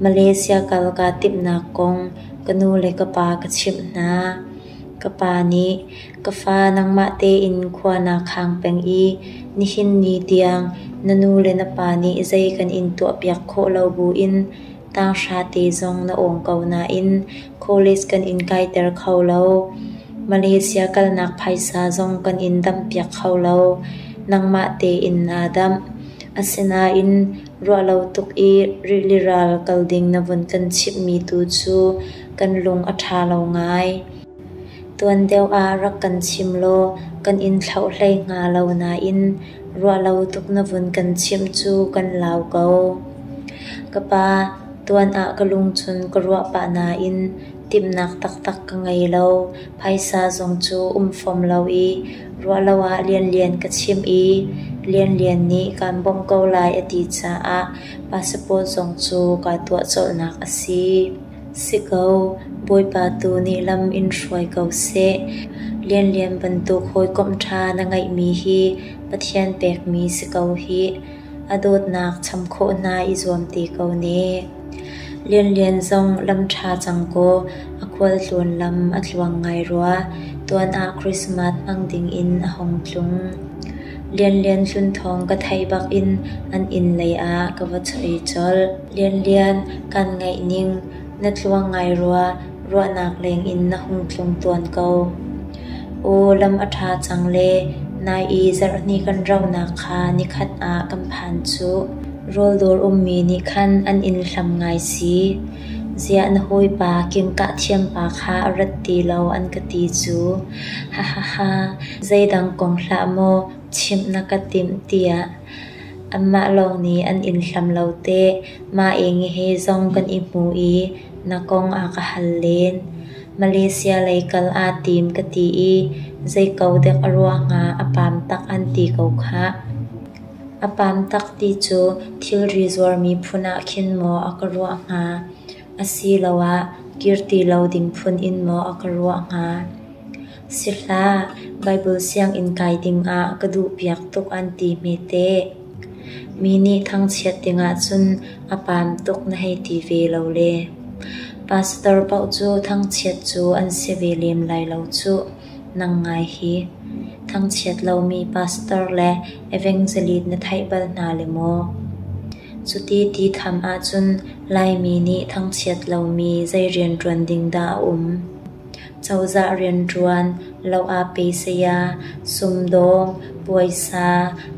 Malaysia kal kaa timhnak kong ka nu le ka pa ka chimh hna. Ka pa nih, "Ka fa, nangmah tein khua naa khang peng i nihin ni tiang na nu le na pa nih zei kan in tuahpiak khawh lo buin tanghra te zong na awng ko nain college kan in kaiter kho lo. Malaysia kalnak phaisa zong kan in damhpiak kho lo. Nangmah tein naa damh. Asinain ruahlo tuk i rili ral kal ding na vun kan chimhmi tu cu kan lung a ṭha lo ngai. Tuan deuh ah rak kan chim law kan in thlauh hlei hnga lo nain ruahlo tuk na vun kan chimh cu kan lau ko. Ka pa, tuan ah ka lungchun ka ruah pah nain timhnak taktak ka ngei lo. Phaisa zong cu um fom lo i ruahlo ah Lianlian ka chimh i Lianlian nih kaan bawmh ko lai a ti caah passport zong cu kaa tuah colhnak a si. Si ko, Bawipa tu nih lam in hruai ko seh. Lianlian bantuk hawikom ṭha na ngeihmi hi Pathian pekmi si ko hih. A dawtnak cham khawh hna i zuam te ko ne. Lianlian zong lam ṭha cang kaw a khualtlawn lam a tluang ngai rua. Tuan ah Christmas hmang dingin a hung tlung. Lianlian tlun thawng ka theih bak in an inn lei ah ka va choi colh. Lianlian, kaan ngaih ning, na tluang ngai rua, ruahnak leng in na hung tlung tuan ko. Aw, lam a ṭha cang le nai i zarhhnih kan rauhnak kha nikhat ah kan phan cuh. Rawldawr ummi nih khan an in hlam ngai si. Ziah na hawipa kingkah thiampa kha a rat ti lo an ka ti cu. Hahaha, zeidang kong hlah maw chimh na ka timh tiah. Anmah lawng nih an in hlam lo teh. Mah eng he zong kan i hmu i na kong a ka hal len. Malaysia lei kal aa tim ka ti i zei ko dek a ruah hnga a pam tak an ti ko khah. A pam tak ti cu thilri zuarmi phun ah khin maw a ka ruah hnga, asiloah kir ti lo ding phun in maw a ka ruah hnga. Si hlah, Baibal sianginn kai dingah ka duhpiak tuk an ti hme teh. Mi nih thangchiat dingah cun a pam tuk na hei ti ve lo le. Pastor paoh cu thangchiat cu an si ve lem lai lo cuh. Nang ngai hi. Thangchiat lomi pastor le evangelist na theih bal hna le maw? Cuti ti tham ahcun Laimi nih thangchiat lomi zei rianṭuan ding dah a um? Cozah rianṭuan, lo aa pe saya, sumdawng, puaisa,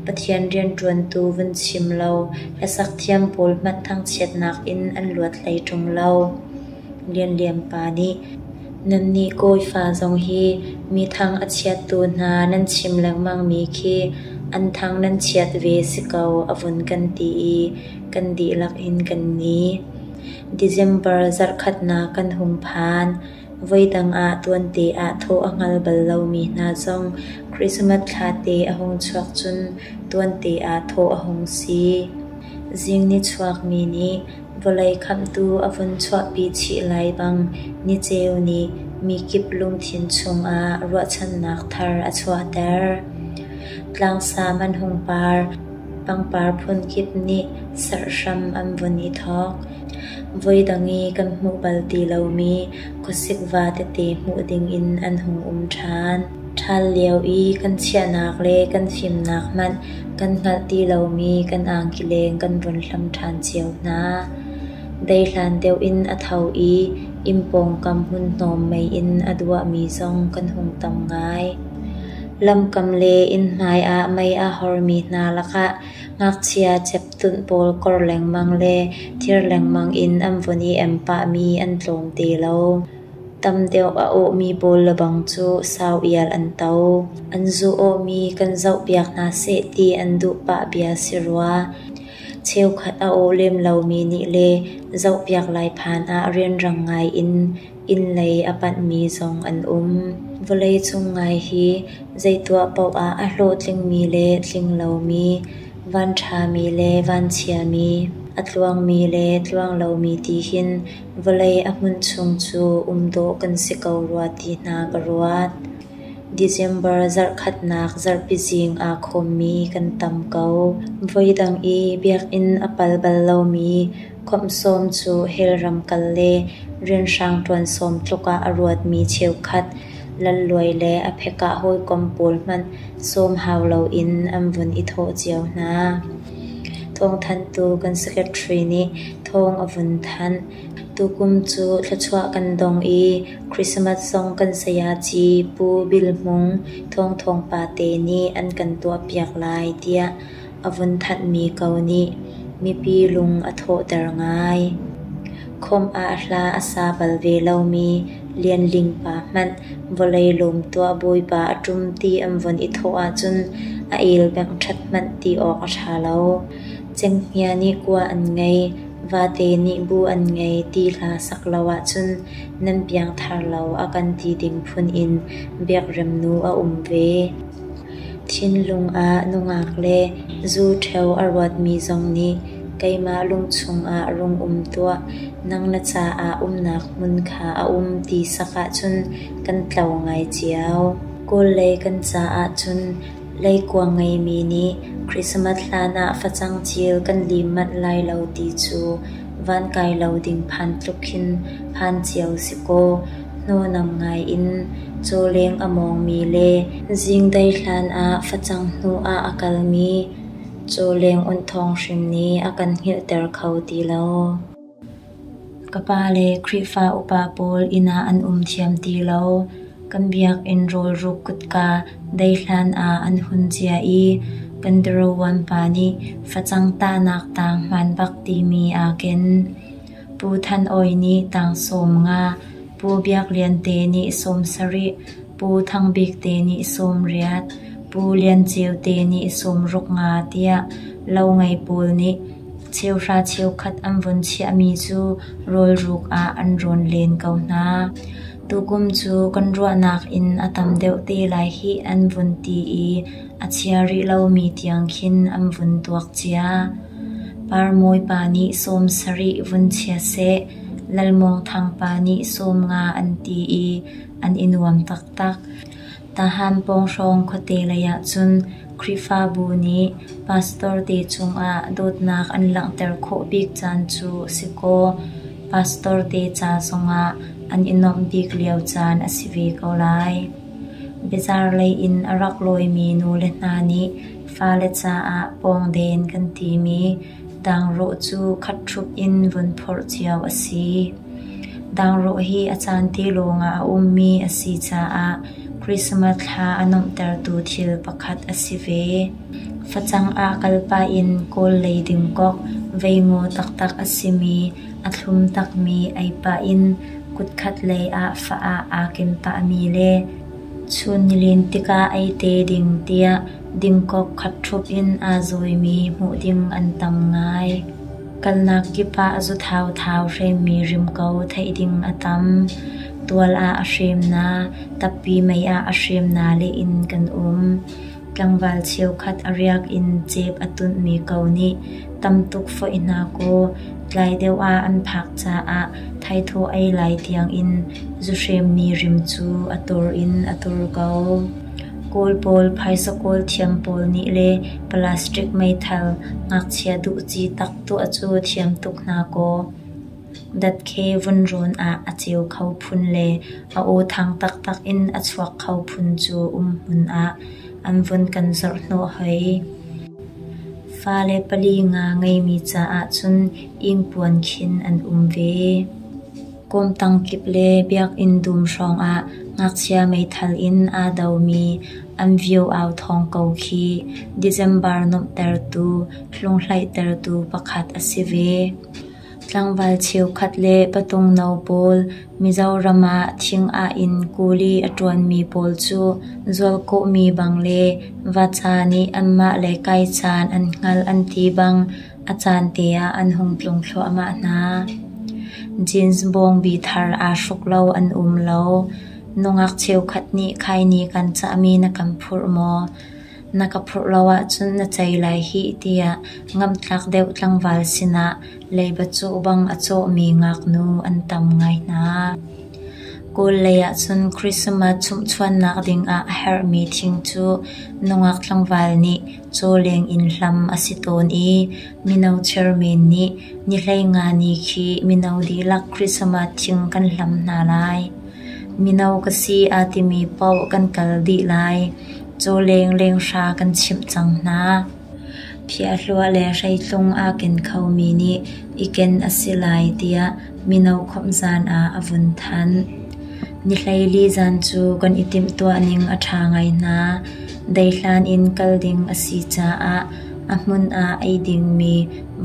Pathian rianṭuantu vun chim lo, hlasak thiam pawl hmanh thangchiatnak in an luat hlei ṭung lo. Lianlian pa nih, Nannih kawifa zong hi mi thang a chiattu hna nan chim lengmangmi khi an thang nan chiat ve si ko a vun kan ti i kan dihlak in kan ni. December zarhkhatnak kan hung phan. Voidang ah tuante ah thawh a hngal bal lomi hna zong Christmas thlate a hung chuak cun tuante ah thawh a hung si. Zing ni chuakmi nih vawlei khamhtu a vun chuahpi chih lai bang niceu nih mikip lungthin chungah ruahchannak thar a chuahter. Tlangsam an hung par. Pangpar phunkip nih serhram an vun i thawk. Voidang i kan hmuh bal ti lomi khuasik va tete hmuh dingin an hung um ṭhan. Ṭhal lio i kan chiahnak le kan fimnak hmanh kan hngalh ti lomi kan angkileng kan vun hlam ṭhan cio hna. Deihlan deuh in a tho i inn pawngkam hmunhnawm mei in a duahmi zong kan hung tam ngai. Lamkam le inn hmai ah mei aa hormi hna lakah ngakchia ceptunh pawl kor lengmang le thir lengmang in an vun i em pahmi an tlawm ti lo. Tam deuh a awhmi pawl lebang cu sau ial an to. An zu awhmi kan zohpiak hna seh ti an duh pah bia si rua. Cheukhat a aw lem lomi nih le zohpiak lai phan ah rianrang ngai in inn lei a panhmi zong an um. Vawleicung ngai hi zei tuah paoh ah a hlawhtlingmi le tling lomi, vanṭhami le vanchiami, a tluangmi le tluang lomi ti hin vawlei a hmunh chung cu um dawh kan si ko rua ti hna ka ruat. December zarhkhatnak zarhpi zing aa khawmmi kan tam ko. Voidang i biakinn a pal bal lomi khawmhsawm cu hellram kal le rianhrang ṭuan sawm tluk ah a ruatmi cheukhat Lalluai le a phekah hawikom pawl hmanh sawm hau loin an vun i thawh cio hna. Thawngthanhtu kan secretary nih thawng a vun thanh. Tukum cu thluachuah kan dong i Christmas zong kan sayaci Pu Bil Hmung Thawngthawng pate nih an kan tuahpiak lai tiah a vun thanhmi ko nih mipi lung a thawhter ngai. Khawmh ah hla a sa bal ve lomi Lian Ling pa hmanh vawlei lawm tuah Bawipa a ṭum ti an von i thawh ahcun a el bengh ṭhat hmanh ti awk a ṭha lo. Cenghngia nih kua an ngei, vate nih bu an ngei ti hla sak lo ahcun nan piangthar lo a kan ti ding phun in biakremnu a um ve. Thinlung ah nungak le zu ṭheo a ruatmi zong nih keimah lungchung ah rung um tuah, nang na caah umnak hmun kha a um ti sak ahcun kan tlo ngai cio. Kawl lei kan caah cun leikuang ngeimi nih Christmas hlan ah facang cil kan lim manh lai lo ti cu van kai lo ding phan tluk khin phan cio si kaw hnawhnam ngai in cawleng a mawngmi le zingdei hlan ah facang hnu ah a kalmi cawleng onh thawng hrim nih a kan hngilhter kho ti lo. Ka pa le Khrihfa upa pawl inn ah an um thiam ti lo. Kan biakinn rawlruk kutka dei hlan ah an hun cia i kan darawan pa nih facang tahnak taang hmaan bak timi aa ken. Pu Than Awi nih tang 15, Pu Biak Lian te nih 70, Pu Thang Bik te nih 80, Pu Lian Ceu te nih 65 tiah lo ngei pawl nih cheuhra cheukhat an vun chiahmi cu rawlruk ah an rawn len ko hna. Tukum cu kan ruahnak in a tam deuh te lai hih an vun ti i a chia rih lomi tiang khin an vun tuak cia. Parmawi pa nih 70 vun chia seh, Lalmawng Thang pa nih 50 an ti i an i nuam taktak. Tahan pawnghrawng khuate lei ahcun Khrihfabu nih pastor te cungah dawtnak an langhter khawh bik caan cu si kaw, pastor te ca zongah an i nuamh bik lio caan a si ve ko lai. Biazar lei in a rak lawimi nule hna nih fale caah pawngden kan timi dangrawh cu khat ṭhup in vun phorh cio a si. Dangrawh hi a caan te lawngah a ummi a si caah Christmas thla a nuamhtertu thil pakhat a si ve. Facang ah kal pah in Kawl lei dingkok veingaw taktak a simi a thlum takmi ei pah in kutkhat lei ah fa-ah aa ken pahmi le chun nilin tikah ei te ding tiah dingkok khat ṭhup in aa zawimi hmuh ding an tam ngai. Kalnak kip ah zuthau thau hremmi rim ko theih ding a tam. Tual ah a hrem na, tappi mei ah a hrem na le in kan um. Tlangval cheukhat a riak in cep a tunhmi ko nih tam tuk foih hna kaw tlai deuh ah an phak caah thaithawh ei lai tiangin zuhremmi rim cu a tur in a tur ko. Kawl pawl phaisa kawl thiam pawl nih le plastic meithal ngakchia duh ci tak tuah cu thiam tuk hna kaw. Datkhe vunrawn ah a ceu kho phun le a aw thang taktak in a chuak kho phun cu umhmun ah an vun kan zorhhnawh hoi. Fale pali nga ngeimi caah cun ingpuan khin an um ve. Kawmtang kip le biakinn dum hrawngah ngakchia meithal in aa domi an vio-au thawng ko khi December nuamhtertu, hlunghlaihtertu pakhat a si ve. Tlangval cheukhat le patung no pawl Mizoram ah thing-ah in kuli a ṭuanmi pawl cu zualkawhmi bang le vaca nih anmah le kai caan an hngal an ti bang a caan te ah an hung tlung thluahmah hna. Jeans bawngbi thar aa hruk lo an um lo. Nungak cheukhat nih khaini kan cahmi na kan phurh maw? Na ka phurh lo ahcun na cei lai hih tiah ngamhtlak deuh tlangval sinah leiba cawh bang a cawhmi ngaknu an tam ngai hna. Kawl lei ahcun Christmas chumhchuannak dingah a herhmi thing cu nungak tlangval nih cawleng in hlam a si tawn i mino chairman nih ni 15 ni khi mino dihlak Christmas thing kan hlam hna lai. Mino ka si aa timi paoh kan kal dih lai. Cawleng lenghra kan chimh cang hna. Phiahluah le hreitlung aa ken khomi nih i ken a si lai tiah mino khawmh zan ah a vun thanh. Ni 14 zan cu kan i timhtuah ning a ṭha ngai hna. Deihlan in kal ding a si caah a hmun ah ei dingmi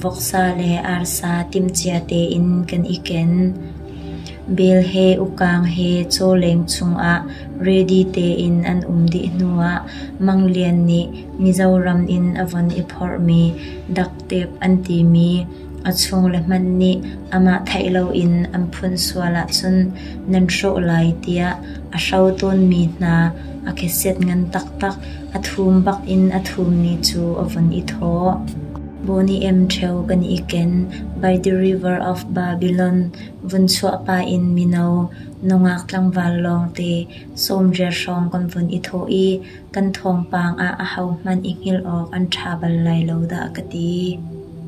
voksa le arsa timhcia tein kan i ken. Bel he ukang he cawleng chungah ready tein an um dih hnuah Mang Lian nih Mizoram in a von i phorhmi duct-tape an timi a chungle hmanh nih amah theih loin an phunh sual ahcun nan hrawh lai tiah a hro tawnmi hna a kheset ngan taktak a thum bak in a thummi cu a vun i thawh. Bawni-em ṭheo kan i ken. By the river of Babylon vun chuah pah in mino, nungak tlangval lawngte 80 hrawng kan vun i thawh i kan thawngpang ah ahohmanh i hngilh awk an ṭha bal lai lo dah ka ti.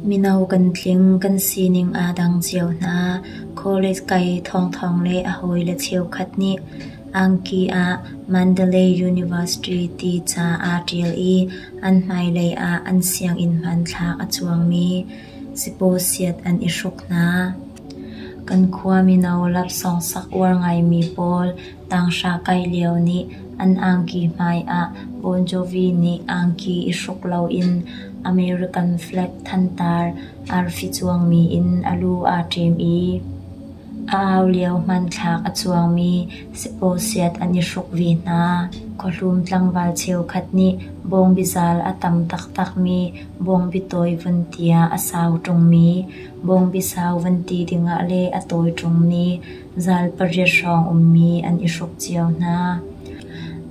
Mino kan tling, kan sining aa dang cio hna. College kai thawngthawng le a hawile cheukhat nih angki ah Mandalay University ti ca aa ṭial i an hmailei ah an sianginn hmanthlak a cuangmi sipuasiat an i hruk hna. Kan khua mino lapsawng sak uar ngaimi pawl tanghra kai lio nih an angki hmai ah Bon Jovi nih angki i hruk loin American flag thantar arfi cuangmi in a lu aa ṭem i a au lio hmanthlak a cuangmi sipuasiat an i hruk ve hna. Khuahlum tlangval cheukhat nih bawngbi zal a tam taktakmi bawngbi tawi vun tiah a sau ṭungmi, bawngbi sau vun ti dingah le a tawi ṭungmi zal 8 hrawng ummi an i hruk cio hna.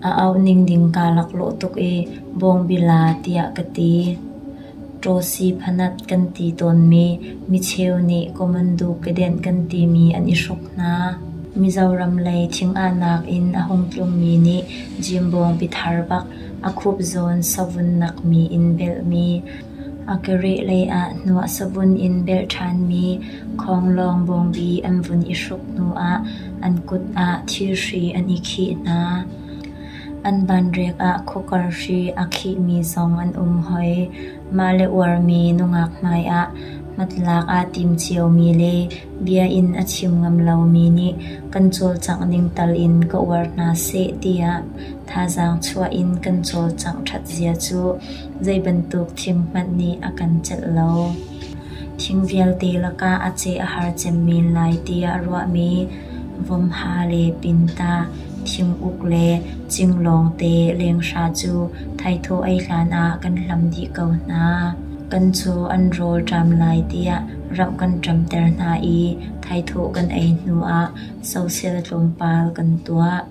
A auh ning ding kaa laklawh tuk i bawngbi la tiah ka ti. Ṭawsi phanat kan ti tawnmi micheu nih kawmandu kedenh kan timi an i hruk hna. Mizoram lei thing-ahnak in a hung tlungmi nih Jimbawngpi thar bak a khup zawn savun nakmi in belhmi, a kereh lei ah hnuah savun in belh ṭhanmi khawnglawng bawngbi an vun i hruk hnuah an kut ah thirhri an i khih hna. An banrek ah khuakar hri a khihmi zong an um hoi. Mah le uarmi nungak hmaiah hmatlak aa tim ciomi le bia in a chim ngam lomi nih kan cawlcangh ning tal in ka uar hna seh tiah thazaang chuah in kan cawlcangh ṭhat zia cu zeibantuk thing hmanh nih a kan celh lo. Thing vialte lakah a ceh a har cem men lai tiah ruahmi vomha le pinta, thinguk le cinglawng te lenghra cu thaithawh ei hlanah kan hlam dih ko hna. Kan caw an rawl ṭam lai tiah ramh kan ṭamter hna i thaithawh kan ei hnuah sosel tlawmpal kan tuah.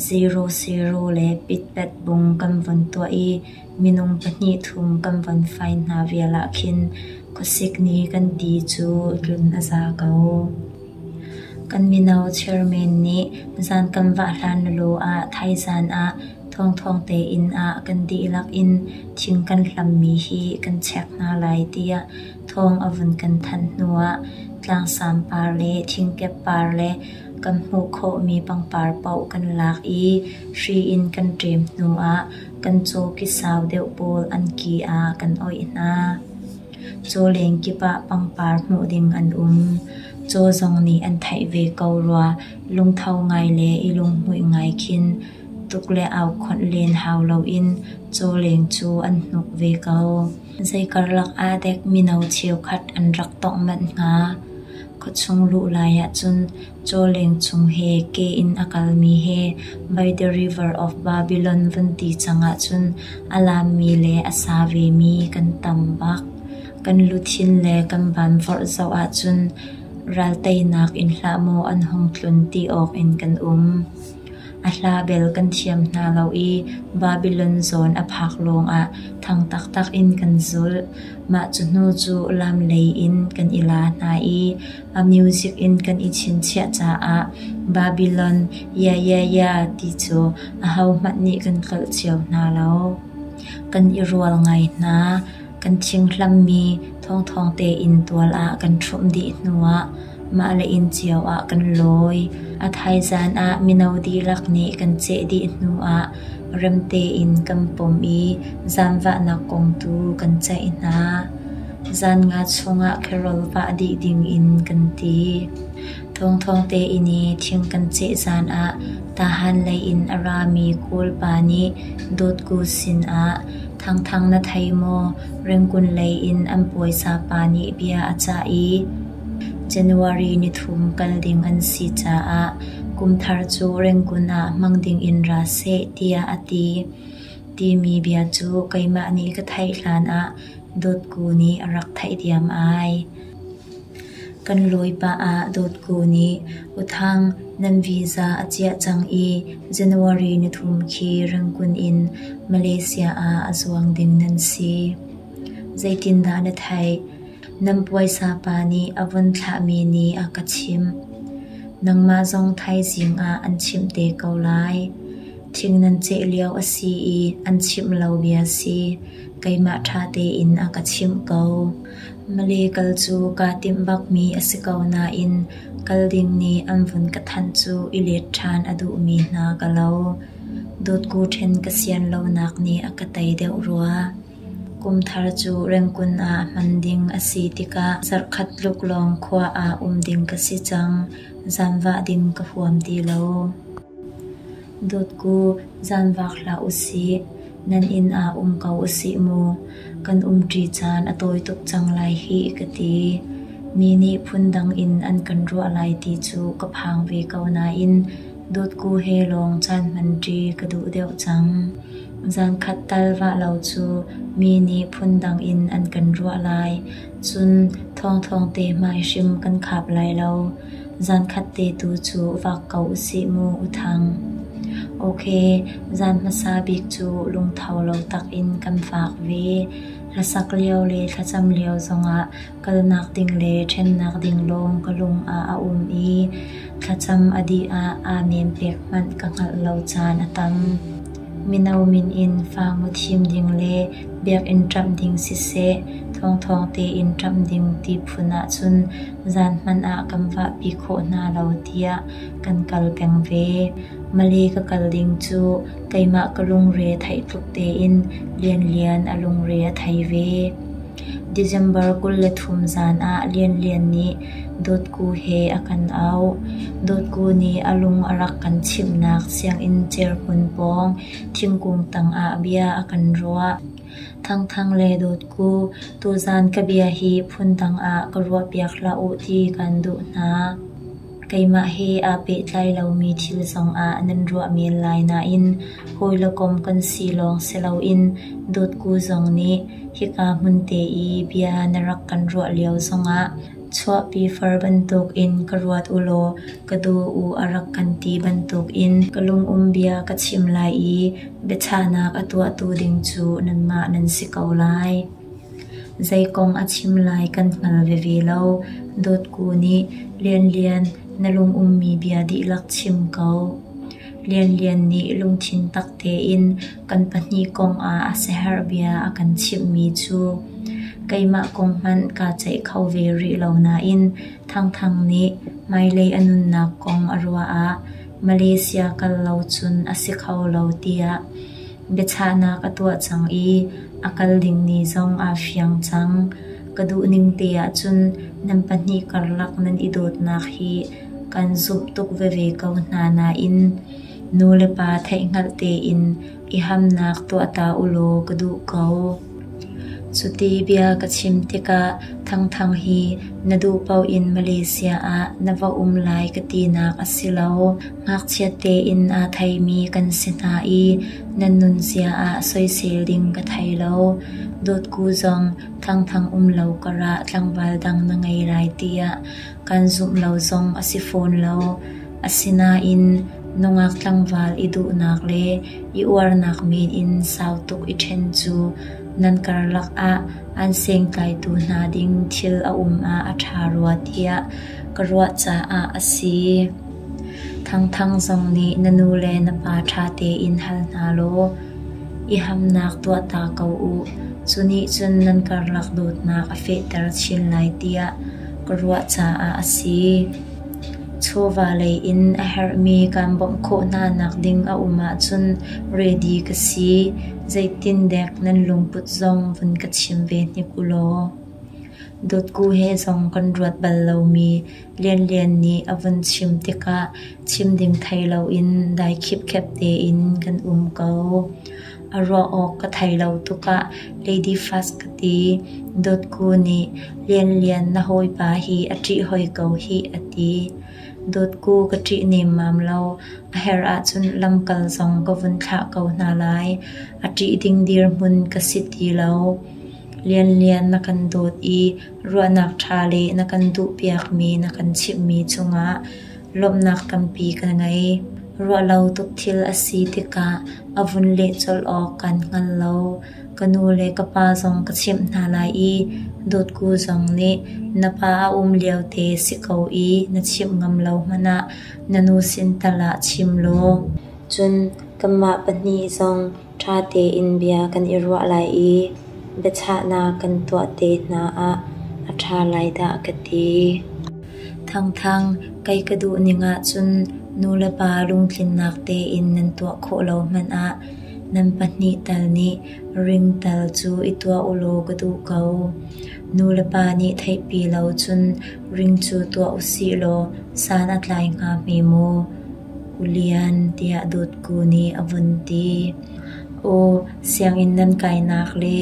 Zero zero le pitpet bung kan von tuah i minung pahnih thum kan von fai hna vial ah khin khuasik ni kan ti cu tlun a za ko. Kan mino chairman nih zan kan vah hlan lawlaw ah thaizan ah thawngthawng tein ah kan dihlak in thing kan hlammi hi kan check hna lai tiah thawng a vun kan thanh hnuah tlangsam par le thingkep par le kan hmuh khawhmi pangpar paoh kan lak i hri in kan ṭem hnuah kan caw ki sau deuh pawl an ki ah kan oih hna. Cawleng kip ah pangpar hmuh ding an um. Caw zong nih an theih ve ko rua. Lungtho ngai le i lunghmuih ngai khin tuk le au khonh len hau loin cawleng cu an hnuk ve ko. Zei karlak ah dek mino cheukhat an rak tongh manh hnga. Khuachung luh lai ahcun cawleng chung he ke in a kalmi he by the river of Babylon vun ti cang ahcun a laammi le a sa vemi kan tam bak. Kan luthin le kan banvorh zoh ahcun ral teinak in hlah maw an hung tlun ti awk in kan um. A hla bel kan thiam hna lo i Babylon zawn a phak lawngah thang taktak in kan zulh. Mah cu hnu cu lam lei in kan i la hna i a music in kan i chinchiah caah Babylon yeah yeah yeah ti cu ahohmanh nih kan tlolh cio hna lo. Kan i rual ngai hna. Kan thinghlammi thawngthawng tein tual ah kan ṭhumh dih hnuah mah le inn cio ah kan lawi. A thaizan ah mino dihlak nih kan ceh dih hnuah rem tein kan pom i zaanvahnak kong tu kan ceih hna. Zan nga chungah carol vah dih dingin kan ti. Thawngthawng tein i thing kan ceh zan ah Tahan lei in a rami Kawl pa nih Dawtku sinah Thangthang na thei maw? Rengkun lei in an puaisa pa nih bia a cah i January nithum kal ding an si caah kum thar cu Rengkun ah hmang dingin ra seh tiah a ti. Timi bia cu keimah nih ka theih hlanah Dawtku nih a rak theih diam ai. Kan lawi pah ah Dawtku nih U Thang, nan visa a ciah cang i January nithum khi Rangoon in Malaysia ah a zuang ding nan si. Zeitindah na theih? Nan puaisa pa nih a vun thlahmi nih a ka chimh. Nangmah zong thaizing ah an chimh te ko lai. Thing nan ceh lio a si i an chimh lo bia si. Keimah ṭha tein a ka chimh ko. Malay kal cu kaa timh bakmi a si ko nain kal ding nih an vun ka thanh cu i let ṭhan a duhmi hna ka lo. Dawtku ṭhen ka sian lonak nih a ka tei deuh rua. Kum thar cu Rengkun ah hman ding a si tikah zarhkhat tluk lawng khua ah um ding ka si cang. Zaanvah ding ka huam ti lo. Dawtku, zaanvak hlah usih. Nan inn ah um ko usih mu. Kan umṭi caan a tawi tuk cang lai hih ka ti. Mi nih phundang in an kan ruah lai ti cu ka phang ve ko nain dawtku he lawng caan hmanṭi ka duh deuh cang. Zankhat tal vah lo cu mi nih phundang in an kan ruah lai, cun thawngthawng te hmai hrim kan khap lai lo. Zankhat te tu cu vak ko usih mu U Thang. Ok, zan hmasa bik cu lungtho lo takin kan fak ve. Hlasak lio le thlacam lio zongah kalnak ding le ṭhennak ding lawng ka lung ah a um i thlacam a dih ah amen pek hmanh ka hngalh lo caan a tam. Mino min in fangu thim ding le biakinn ṭamh ding siseh, thawngthawng tein ṭamh ding ti phun ahcun zan hmanh ah kan vahpi khawh hna lo tiah kan kal peng ve. Malay ka kal ding cu keimah ka lungre theih tluk tein Lianlian a lungre a thei ve. December 23 zan ah Lianlian nih Dawtku he a kan auh. Dawtku nih a lung a rak kan chimhnak sianginn cerhmun pawng thingkung tangah bia a kan ruah. Thangthang le Dawtku, tuzan ka bia hi phundang ah ka ruahpiak hlah u ti kan duh hna. Keimah he aa pehtlai lomi thil zongah nan ruah men lai nain hawi le kom kan si lawng si loin Dawtku zong nih hika hmunte i bia na rak kan ruah lio zongah chuahpi far bantukin ka ruat ulaw ka daw u a rak kan ti bantukin ka lungum bia ka chim lai i biachahnak a tuahtu ding cu nanmah nan si ko lai. Zei kong a chim lai kan hngal veve lo. Dawtku nih Lianlian na lung ummi bia dihlak chim ko. Lianlian nih lungthin tak tein kan pahnih kong ah a siaherh bia a kan chimhmi cu keimah kong hmanh kaa ceih kho ve rih lo nain Thangthang nih hmailei a nunnak kong a ruah ah Malaysia kal lo cun a si kho lo tiah biachahnak a tuah cang i a kal ding ni zong aa fiang cang. Ka duhning te ahcun nan pahnih karlak nan i dawtnak hi kan zumh tuk veve ko hna nain nu le pa theihhngalh tein i hamnak tuah ta ulaw ka duh ko. Cuti bia ka chim tikah Thangthang hi na duh paoh in Malaysia ah na va um lai ka tinak a si lo. Ngakchiat tein aa theimi kan si hna i nan nunzia ah soisel ding ka thei lo. Dawtku zong Thangthang um lo karah tlangval dang na ngei lai tiah kan zumh lo zong a si fawn lo. Asinain Nungak tlangval i duhnak le i uarnak men in sau tuk i ṭhen cu nan karlak ah an sengtlaitu hna ding thil a um ah a ṭha rua tiah ka ruah caah a si. Thangthang zong nih na nu le na pa ṭha tein hal hna law i hamnak tuah ta ko u. Cu nih cun nan karlak dawtnak a fehter chin lai tiah ka ruah caah a si. Chawva lei in a herhmi kaan bawmh khawh hna nakding a um ahcun ready ka si. Zeitindek nan lungput zong vun ka chim ve hnik ulaw. Dawtku he zong kan ruat bal lomi Lianlian nih a vun chim tikah chim ding thei loin dai khipkhep tein kan um ko. A ruah awk ka thei lo tukah Lady First ka ti. Dawtku nih Lianlian na hawipa hi a ṭih hoi ko hih a ti. Dawtku ka ṭih nemmam lo. A herh ahcun lamkal zong ka vun thlah ko hna lai. A ṭih ding dirhmun ka si ti lo. Lianlian na kan dawt i ruahnak ṭha le na kan duhpiakmi na kan chimhmi cungah lawmhnak tampi ka ngei. Ruahlo tuk thil a si tikah a vun leh colh awk kan hngal lo. Ka nu le ka pa zong ka chimh hna lai i Dawtku zong nih na pa a um liote si ko i na chimh ngam lo hmanh ah na nu sin tal ah chim law. Cun kanmah pahnih zong Ṭha tein bia kan i ruah lai i biachahnak kan tuah te hna ah a ṭha lai dah ka ti. Thangthang, kei ka duh ning ahcun nulepa lungtlinnak tein nan tuah khawh lo hmanh ah nan pahnih tal nih ring tal cu i tuah ulaw ka duh ko. Nulepa nih theihpi lo cun ring cu tuah usih law san a tlai hnga hme maw? U Lian, tiah Dawtku nih a vun ti. Aw, sianginn nan kainak le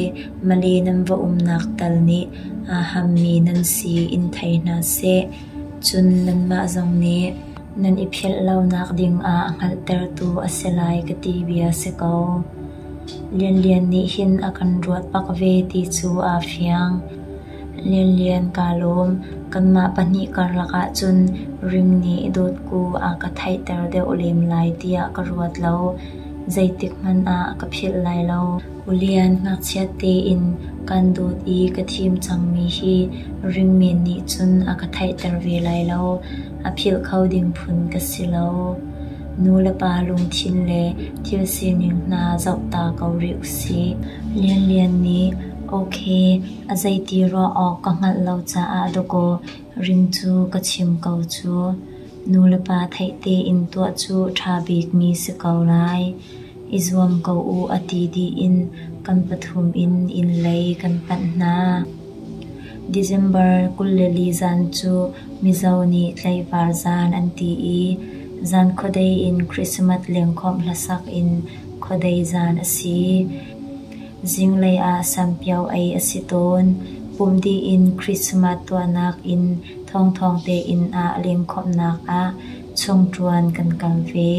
Male nan va umnak tal nih aa hammi nan si in thei hna seh. Cun nanmah zong nih nan i philh lonak dingah a hngalhtertu a si lai ka ti bia si ko. Lianlian nih hin a kan ruat bak ve ti cu aa fiang. Lianlian kaa lawm. Kanmah pahnih karlak ahcun ring nih Dawtku a ka theihter deuh lem lai tiah ka ruat lo. Zeitik hmanh ah ka philh lai lo. U Lian, ngakchia tein kaan dawt i ka thim cangmi hi ring men nih cun a ka theihter ve lai lo. A philh kho ding phun ka si lo. Nu le pa lungthin le thil sining hna zoh ta ko rih usih. Lianlian nih OK, a zeiti ruah awk ka hngalh lo caah dawkaw ring cu ka chim ko cu. Nulepa theih tein tuah cu ṭha bikmi si ko lai. I zuam ko u a ti dih in kan pathum in inn lei kan panh hna. December 24 zan cu Mizo nih tlaivar zan an ti i zan khuadei in Christmas lengkhawmh hlasak in khuadei zan a si. Zinglei ah sampio ei a si tawn. Pumh dih in Christmas tuahnak inn thawngthawng tein ah lengkhawmhnak ah chungṭuan kan kal ve.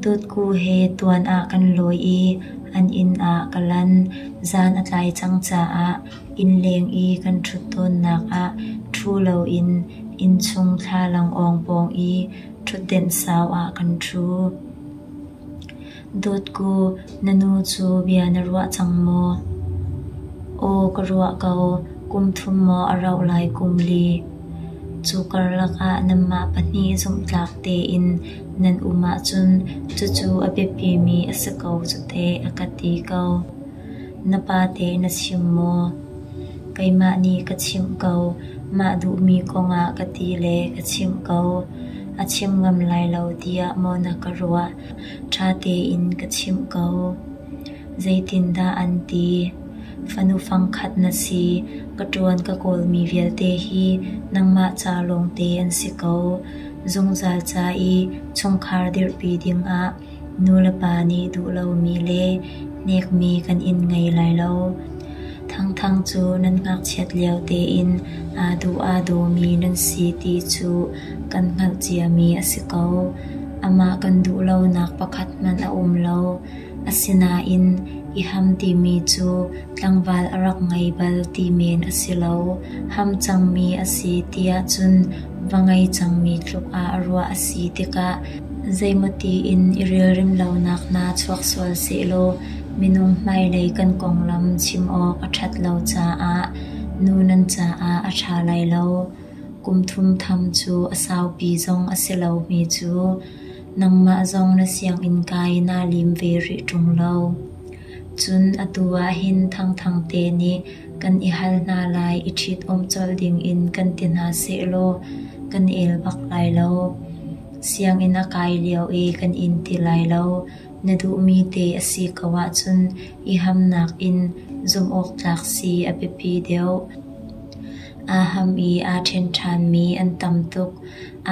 Dawtku he tuan ah kan lawi i an inn ah ka lan. Zan a tlai cang caah innleng i kan ṭhut tawnnak ah ṭhu loin innchung thlalangawng pawng i ṭhutdenh sau ah kan ṭhu. Dawtku, na nu cu bia na ruah cang maw? Aw, ka ruah ko. Kum thum maw a rauh lai kum li. Cu karlak ah nanmah pahnih zumhtlak tein nan um ahcun cucu a biapimi a si ko cu teh a ka ti ko. Na pa teh na chim maw? Keimah nih ka chimh ko. Mah duhmi kongah ka ti le ka chimh ko. A chim ngam lai lo tiah maw na ka ruah? Ṭha tein ka chimh ko. Zeitindah an ti? Fanu fangkhat na si. Ka ṭuan ka kawlmi vialte hi nangmah ca lawngte an si ko. Zungzal ca i chungkhar dirhpi dingah nulepa nih duh lomi le hnekmi kan in ngei lai lo. Thangthang cu nan ngakchiat lio tein aa duh aa dawmi nan si ti cu kan hngalh ciami a si ko. Amah kan duh lonak pakhat hmanh a um lo. Asinain i ham timi cu tlangval a rak ngei bal ti men a si lo. Ham cangmi a si tiah cun va ngei cangmi tluk ah ruah a si tikah Zeimaw tiin i relrem lonak hna chuak sual sehlaw minung hmailei kan konglam chim awk a ṭhat lo caah nu nan caah a ṭha lai lo. Kum thum tham cu a saupi zong a si lo hme cu. Nangmah zong na sianginn kai naa lim ve rih ṭung lo. Cun atu ah hin Thangthang te nih kan i hal hna lai i ṭhitum colh dingin kan ti hna sehlaw kan el bak lai lo. Sianginn a kai lio i kan in ti lai lo. Na duhmi te a si ko ahcun i hamnak in zumhawktlak si a biapi deuh. Aa ham i aa ṭhen ṭhanmi an tam tuk.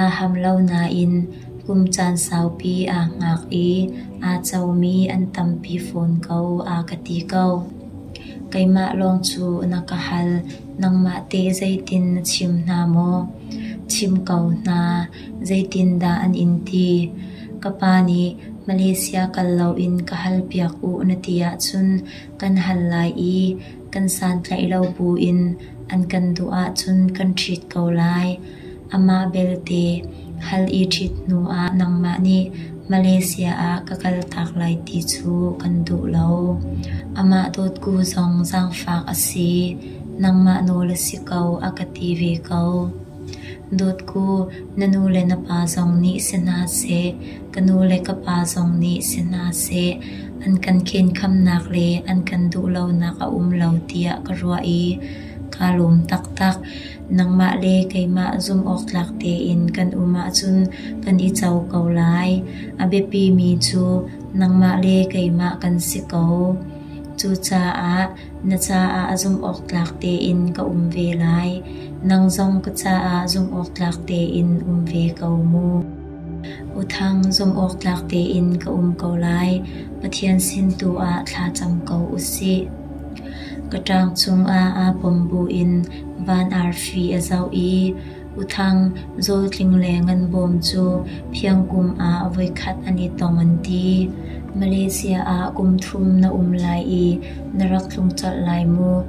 Aa ham lo nain kum caan saupi aa hngak i aa comi an tampi fawn ko a ka ti ko. Keimah lawng cu na ka hal, nangmah teh zeitin na chim hna maw? Chim ko hna, zeitindah an in ti? Ka pa nih Malaysia kal loin ka halpiak u na ti ahcun kan hal lai i kan santlaih lo buin an kan duh ahcun kan ṭhit ko lai. Amah belte, hal i ṭhit hnuah nangmah nih Malaysia ah ka kaltak lai ti cu kan duh lo. Amah dawtku zong zaangfak a si, nangmah nawl a si ko a ka ti ve ko. Dawtku, na nu le na pa zong nih si hna seh, ka nu le ka pa zong nih si hna seh, an kan khenkhamnak le an kan duh lonak a um lo tiah ka ruah i kaa lawm taktak. Nangmah le keimah zumhawktlak tein kan um ahcun kan i co ko lai. A biapimi cu nangmah le keimah kan si ko. Cucaah na caah zumhawktlak tein ka um ve lai. Nang zong ka caah zumhawktlak tein um ve ko mu. Uthang, zumhawktlak tein ka um ko lai. Pathian sin tu ah thlacam ko usih. Ka ṭang cungah aa pom buin van arfi a zoh i Uthang, Zawltling le Nganbawm cu Phiangkum ah voikhat an i tong an ti. Malaysia ah kum thum na um lai i na rak tlung colh lai mu.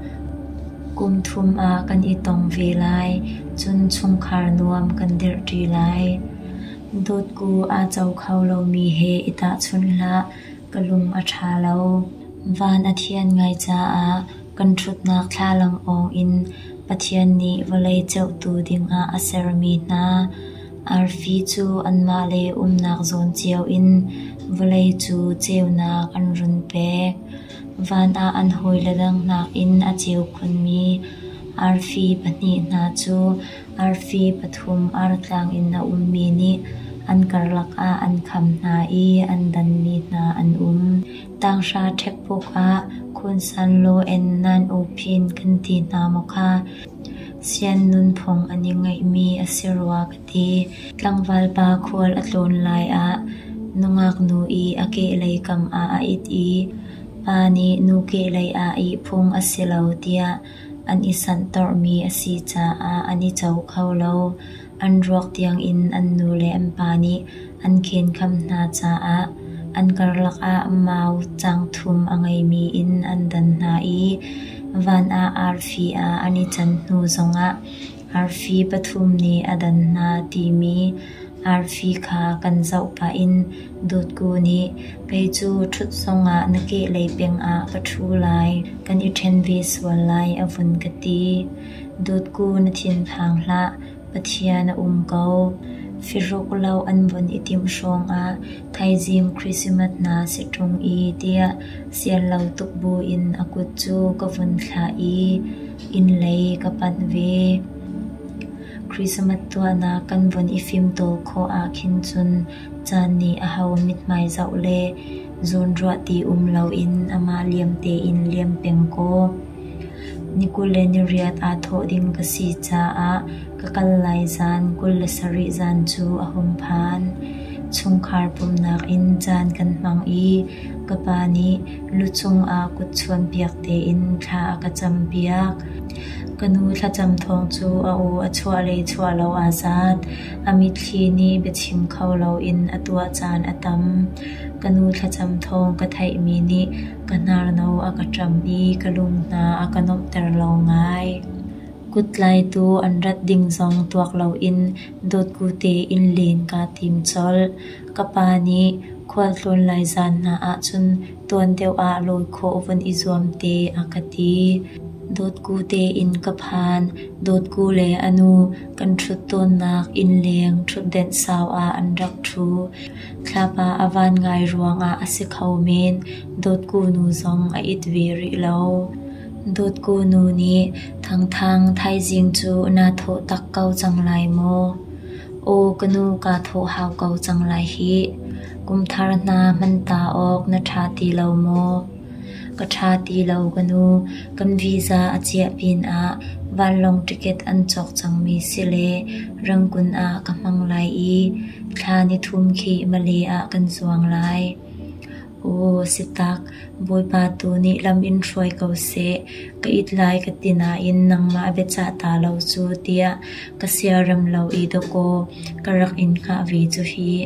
Kum thum ah kan i tong ve lai, cun chungkhar nuam kan dirhṭi lai. Dawtku aa co kho lomi he i tahchunh hlah, ka lung a ṭha lo. Van a thian ngai caah kan ṭhutnak thlalang awng in Pathian nih vawlei ceuhtu dingah a sermi hna arfi cu anmah le umnak zawn cio in vawlei cu ceunak an run pek. Van ah an hawile dang nakin a ceu khunmi arfi pahnih hna cu arfi pathum artlang in a ummi nih an karlak ah an kham hna i an danmi hna an um. Tanghra ṭhekpuk ah Khunsan Law en nan uphin kan ti hna maw kha? Sian nunphung an i ngeihmi a si rua ka ti. Tlangval pa khual a tlawn lai ah nungak nu i a kehlei kam ah a it i pa nih nu kehlei ah ihphung a si lo tiah an i sanhtorhmi a si caah an i co kho lo. An ruak tiangin an nu le an pa nih an khenkham hna caah an karlak ah mau cangthum a ngeimi in an dan hna i van ah arfi ah an i can hnu zongah arfi pathum nih a dan hna timi arfi kha kan zoh pah in Dawtku nih kei cu ṭhut zongah na kehlei peng ah ka ṭhu lai, kan i ṭhen ve sual lai a vun ka ti. Dawtku na thinphang hlah, Pathian a um ko. Firuk lo an vun i timh hrawngah thaizing Christmas hna si ṭung i tiah sian lo tuk buin a kut cu ka vun thlah i inn lei ka panh ve. Christmas tuahnak kan vun i fimtawl khawh ahkhin cun caan nih aho mithmai zoh le zawnruah ti um loin amah liam tein liam peng kaw. Ni 28 aa thawh ding ka si caah ka kal lai zan 27 zan cu a hung phan. Chungkhar pumhnak in caan kan hmang i ka pa nih lucung ah kut chuanpiak tein thla a ka campiak. Ka nu thlacam thawng cu a aw a chuah le chuah lo aa zat. A mitthli nih biachim kho loin a tuah caan a tam. Ka nu thlacam thawng ka theihmi nih Ka hnarno a ka ṭam i ka lung hna a ka nuamhter lo ngai. Kuttlaitu an rat ding zong tuak loin Dawtku te inn len kaa tim colh. Ka pa nih khualtlawn lai zaan hna ahcun tuan deuh ah lawi khawh vun i zuam te a ka ti. Dawtku te inn ka phan. Dawtku le a nu kan ṭhut tawnnak innleng ṭhutdenh sau ah an rak ṭhu. Thlapa a van ngai ruangah a si kho men. Dawtku nu zong a it ve rih lo. Dawtku nu nih "Thangthang, thaizing cu naa thawh tak ko cang lai maw?" "Aw ka nu, kaa thawh hau ko cang lai hih. Kumthar hna hman ta awk na ṭha ti lo maw?" "Ka ṭha ti lo ka nu, kan visa a ciah pinah vanlawng ticket an cawk cangmi si le Rangoon ah ka hmang lai i thla nithum khi Malay ah kan zuang lai." Aw si tak, Bawipa tu nih lam in hruai ko seh, ka it lai ka ti nain nangmah biacah ta lo cu tiah ka siarem lo i dawkaw ka rak in hngah ve cu hih.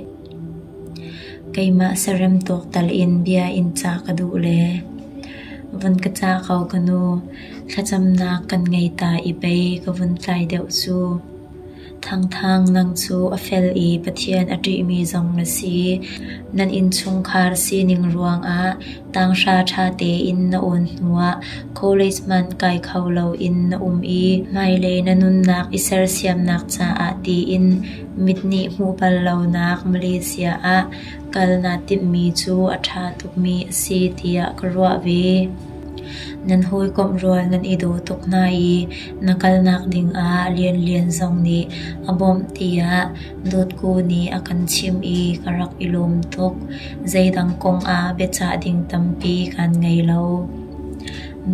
Keimah siarem tawk tal in bia in cah ka duh le. Vun ka cah ko ka nu, thlacamnak kan ngei ta i pei ka vun tlai deuh cu. Thangthang, nang cu a fel i Pathian a ṭihmi zong na si. Nan innchungkhar sining ruangah tanghra ṭha tein na awn hnuah college hmanh kai kho loin na um i hmailei na nunnak i sersiamnak caah tiin mit nih hmuh bal lonak Malaysia ah kal naa timhmi cu a ṭha tukmi a si tiah ka ruah ve. Nan hawikomh rual nan i daw tuk hna i na kalnak dingah Lianlian zong nih a bawmh tiah Dawtku nih a kan chimh i ka rak i lawm tuk. Zeidang kong ah biacah ding tampi kan ngei lo.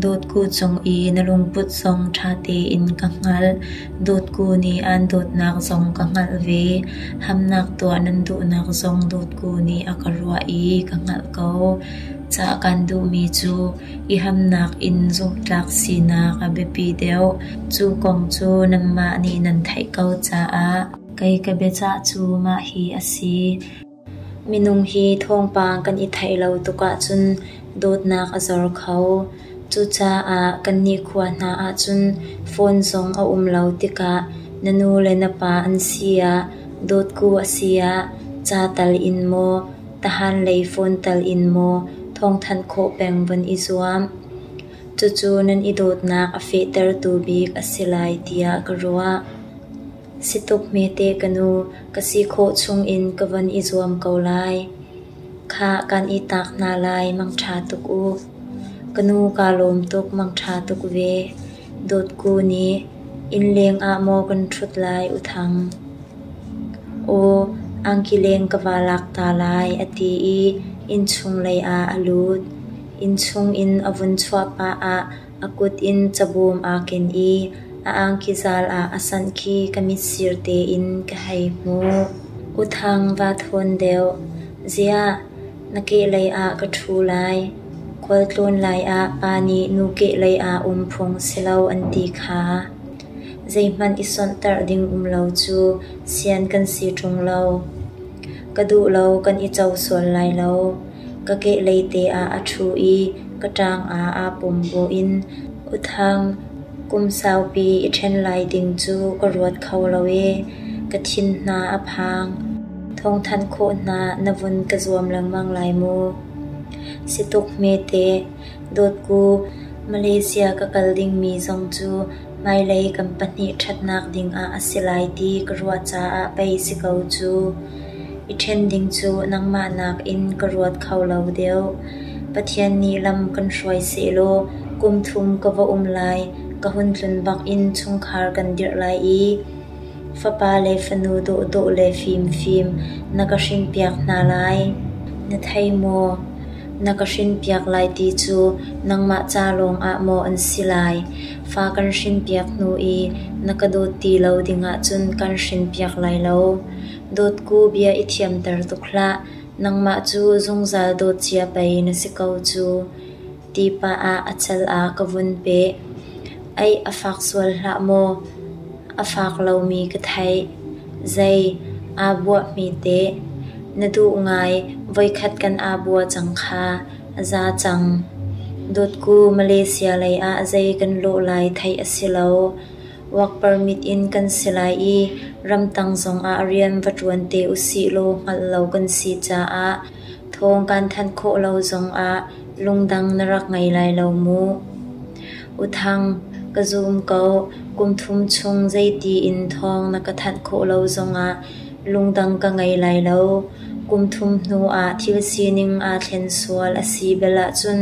Dawtku cung i na lungput zong ṭha tein ka hngalh. Dawtku nih aan dawtnak zong ka hngalh ve. Hamnak tuah nan duhnak zong Dawtku nih a ka ruah i ka hngalh ko. Cah kan duhmi cu i hamnak in zumhtlak sinak a biapi deuh. Cu kong cu nanmah nih nan theih ko caah kei ka biacah cu mah hi a si. Minung hi thawngpang kan i theih lo tuk ahcun dawtnak a zor kho. Cucaah kannih khua hna ahcun phone zong a um lo tikah na nu le na pa an si ah, dawtku a si ah, ca tal in maw, tahan lei phone tal in maw thawngthanh khawh peng von i zuam. Cucu nan i dawtnak a fehtertu bik a si lai tiah ka ruah. Si tuk hmete ka nu, ka si khawh chungin ka von i zuam ko lai. Khah, kan i tak hna lai, mangṭha tuk u. Ka nu kaa lawm tuk, mangṭha tuk ve. Dawtku nih, innleng ah maw kan ṭhut lai U Thang? Aw, angkileng ka va lak ta lai, a ti i innchung lei ah a lut. Innchung in a vun chuah pah ah a kut in cabawm aa ken i a angki zal ah a sanh khi ka mitsir tein ka hei hmuh. U Thang va thawn deuh. Ziah, na kehlei ah ka ṭhu lai. Khualtlawn lai ah pa nih nu kehlei ah um phung si lo an ti kha. Zeihmanh i sonhtarh ding um lo cu sian kan si ṭung lo. Ka duh lo kan i co sual lai lo. Ka kehlei te ah a ṭhu i ka ṭang ah aa pum buin U Thang, kum saupi i ṭhen lai ding cu ka ruat kho lo ee. Ka thin hna a phang. Thawngthanh khawh hna na vun ka zuam lengmang lai mu. Si tuk hme teh. Dawtku, Malaysia ka kal dingmi zong cu hmailei kan pahnih ṭhatnak dingah a si lai ti ka ruah caah pei si ko cu. I ṭhen ding cu nangmah nakin ka ruat kho lo deuh. Pathian nih lam kan hruai sehlaw kum thum ka va um lai, ka hun tlun bak in chungkhar kan dirh lai i fapa le fanu dawhdawh le fimfim na ka hrinpiak hna lai. Na thei maw? Na ka hrinpiak lai ti cu nangmah ca lawngah maw an si lai? Fa kan hrinpiak hnu i na ka dawt ti lo dingah cun kan hrinpiak lai lo. Dawtku bia i thiamter tuk hlah, nangmah cu zungzal dawt cia pei na si ko cu. Ti pah ah a cal ah ka vun peh. Aih a fak sual hlah maw? A fak lomi ka theih. Zei, aa buahmi teh? Na duh ngai, voikhat kan aa bua cang kha. A za cang. Dawtku, Malaysia lei ah zei kan lawh lai theih a si lo. Work permit in kan si lai i ramtang zongah rian va ṭuan te usih law hngalh lo kan si caah thawng kan thanh khawh lo zongah lungdang na rak ngei lai lo mu. U Thang, ka zum ko. Kum thum chung zeiti in thawng na ka thanh khawh lo zongah lungdang ka ngei lai lo. Kum thum hnu ah thil sining aa thlen sual a si bel ahcun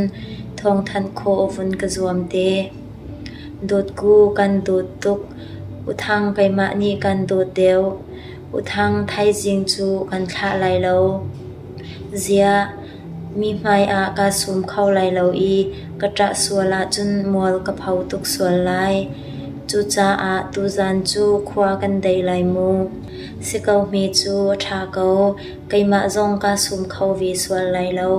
thawngthanh khawh vun ka zuam te. Dawtku kan dawt tuk. U Thang keimah nih kan dawt deuh. U Thang thaizing cu kan thlah lai lo. Ziah, mi hmai ah kaa sum kho lai lo i ka ṭah sual ahcun mual ka pho tuk sual lai. Cucaah tuzaan cu khua kan dei lai mu. Si ko hme cu a ṭha ko. Keimah zong kaa sum kho ve sual lai lo.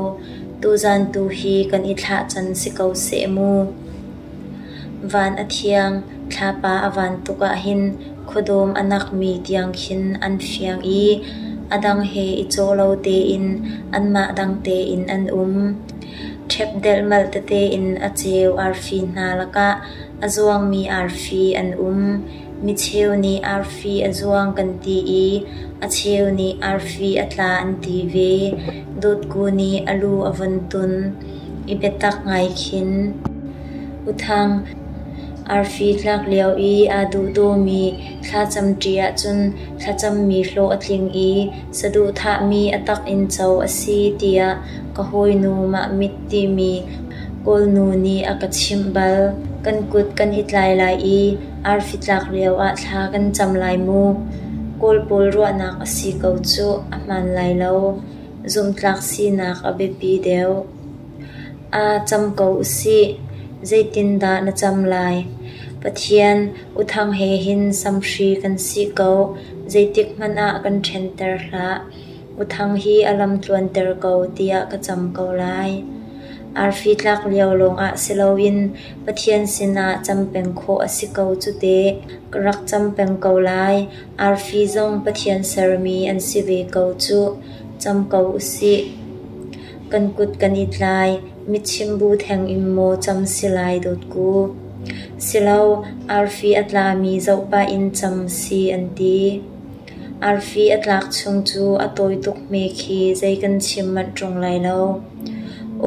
Tuzaan tu hi kan i thlah can si ko seh mu. Van a thiang, thlapa a van tuk ahhin khuadawm a nakmi tiang khin an fiang i a dang he i cawh lo tein anmah dang tein an um. Ṭhep delhmalh tete in a ceu arfi hna lakah a zuangmi arfi an um. Micheu nih arfi a zuang kan ti i a cheu nih arfi a tla an ti ve. Dawtku nih a lu a vun tun i biatak ngai khin, U Thang, arfi tlak lio i aa duhdawmi thlacam ṭi ahcun thlacammi hlawh a tling i saduhthahmi a tak in co a si tiah ka hawinu Mahmit timi Kawlnu nih a ka chimh bal. Kan kut kan i tlai lai i arfi tlak lioah thla kan cam lai mu. Kawl pawl ruahnak a si ko cuh, a hmaan lai lo. Zumhtlak sinak a biapi deuh. Aa cam ko usih. Zeitindah na cam lai? Pathian, U Thang he hin samhri kan si ko. Zeitik hmanh ah kan ṭhenter hlah. U Thang hi a lam tluanter ko tiah ka cam ko lai. Arfi tlak lio lawngah si loin Pathian sinah cam peng khawh a si ko cu teh. Ka rak cam peng ko lai. Arfi zong Pathian sermi an si ve ko cuh. Cam ko usih. Kan kut kan i tlai. Mitchimbu theng in maw cam si lai dawtku? Silo, arfi a tlami zoh pah in cam si an ti. Arfi a tlak chung cu a tawi tuk hme khi zei kan chim manh ṭung lai lo.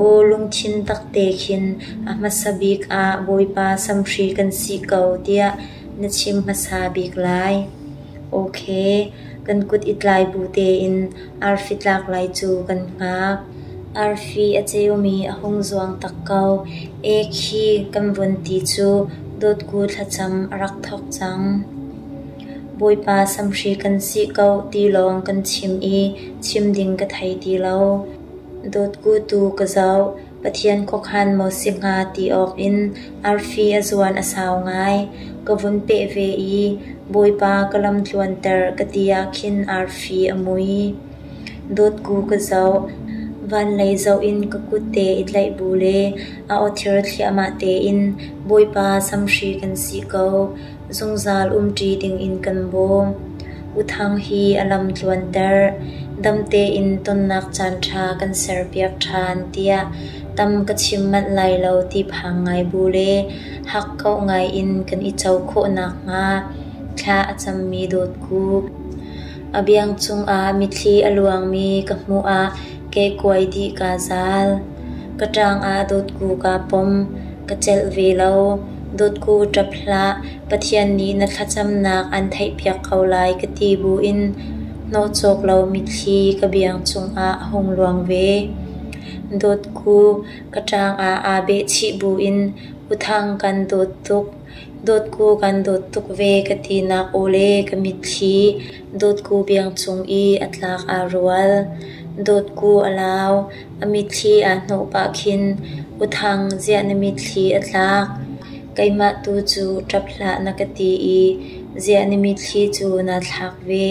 Aw lungthin takte khin a hmasa bik ah Bawipa samhri kan si ko tiah na chim hmasa bik lai. Okay, kan kut i tlai bu tein arfi tlak lai cu kan hngak. Arfi a ceumi a hung zuang tak ko. E khi kan vun ti cu dawtku thlacam a rak thawk cang. Bawipa samhri kan si ko ti lawng kan chim i chim ding ka thei ti lo. Dawtku tu ka zoh. Pathian khuakhan maw si hnga ti awk in arfi a zuan a sau ngai. Ka vun peh ve i Bawipa ka lam tluanter ka ti ah khin arfi a mui. Dawtku ka zoh. Van lei zoh in ka kutte i tlaih bu le a awthir thliahmah tein Bawipa samhri kan si ko. Zungzal umṭi dingin kan bawm. U Thang hi a lam tluanter. Dam tein tonnak caanṭha kan serpiak ṭhan tiah tam ka chim manh lai lo ti phang ngai bu le hakkauh ngai in kan i co khawh nakhnga thla a cammi dawtku. A biang cungah mitthli a luangmi ka hmuh ah kehkuai dih kaa zal. Ka ṭang ah dawtku kaa pom. Ka celh ve lo. Dawtku ṭap hlah, Pathian nih na thlacamnak an theihpiak ko lai ka ti buin hnawh cawk lo mitthli ka biang cungah a hung luang ve. Dawtku, ka ṭang ah aa behchih buin U Thang kan dawt tuk. Dawtku kan dawt tuk ve ka tinak aw le ka mitthli Dawtku biang cung i a tlak aa rual. Dawtku a lau. A mitthli aa hnawh pah khin, U Thang, ziah na mitthli a tlak? Keimah tu cu ṭap hlah na ka ti i ziah na mitthli cu naa thlak ve?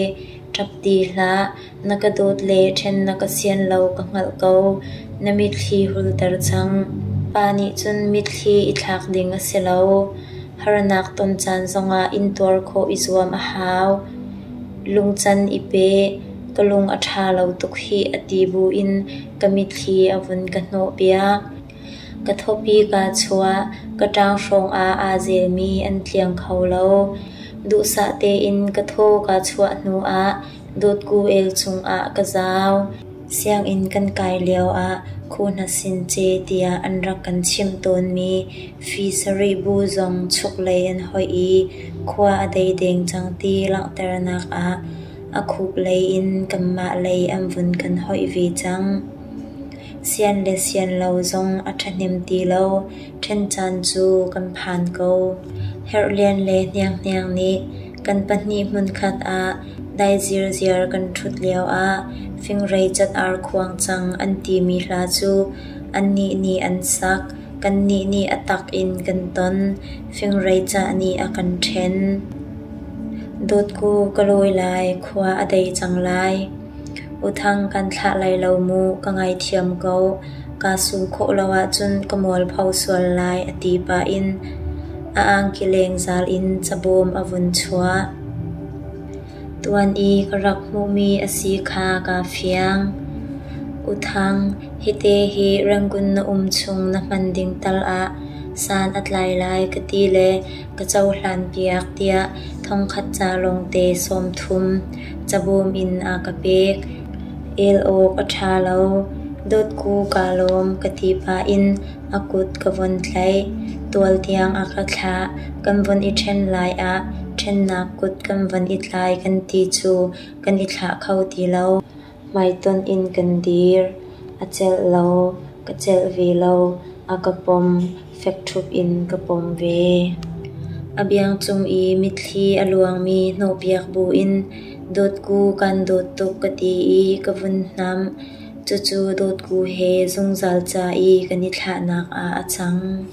Ṭap ti hlah, na ka dawt le ṭhen na ka sian lo ka hngalh ko. Na mitthli hulter cang. Pa nih cun mitthli i thlak ding a si lo. Harnak ton caan zongah intuar khawh i zuam a hau. Lungcan i pe. Ka lung a ṭha lo tuk hih a ti buin ka mitthli a vun ka hnawhpiak. Ka thawpi kaa chuah. Ka ṭang hrawng ah aa zelmi an tliang kho lo. Duhsah tein ka thaw kaa chuah hnu ah Dawtku el cungah ka zau. Sianginn kan kai lioah khuhna sin ce tiah an rak kan chimh tawnmi fi sarih bu zong chuklei an hoih i khua a dei deng cang ti langhternak ah a khuk lei in kanmah lei an vun kan hoih ve cang. Sian le sian lo zong a ṭhahnem ti lo, ṭhen caan cu kan phan ko. Herhlian le Hnianghniang nih kan pahnih hmunkhat ah dai zirziar kan ṭhut lioah fingrei cat ar khuang cang an timi hla cu annih nih an sak, kannih nih a tak in kan ton. Fingrei cah nih a kan ṭhen. Dawtku ka lawi lai, khua a dei cang lai. Uthang kan thlah lai lo mu, ka ngaithiam ko. Kaa sum khawh lo ahcun ka mualpho sual lai a ti pah in a angki lengzaal in cabawm a vun chuah. Tuan i ka rak hmuhmi a si kha kaa fiang. Uthang, hite hi Rangoon na um chung na hman ding tal ah san a tlai lai ka ti le ka cohlanpiak tiah thongkhat ca lawngte 30 cabawm in a ka pek. El awk a ṭha lo. Dawtku kaa lawm ka ti pah in a kut ka von tlaih. Tual tiang a ka thlah. Kan von i ṭhen lai ah ṭhennak kut kan von i tlai kan ti cu kan i thlah kho ti lo. Hmaitonh in kan dir. A celh lo, ka celh ve lo. A ka pom, fek ṭhup in ka pom ve. A biang cung i mitthli a luangmi hnawhpiak buin Dawtku kaan dawt tuk ka ti i ka vun hnamh. Cucu Dawtku he zungzal ca i kan i thlahnak ah a cang.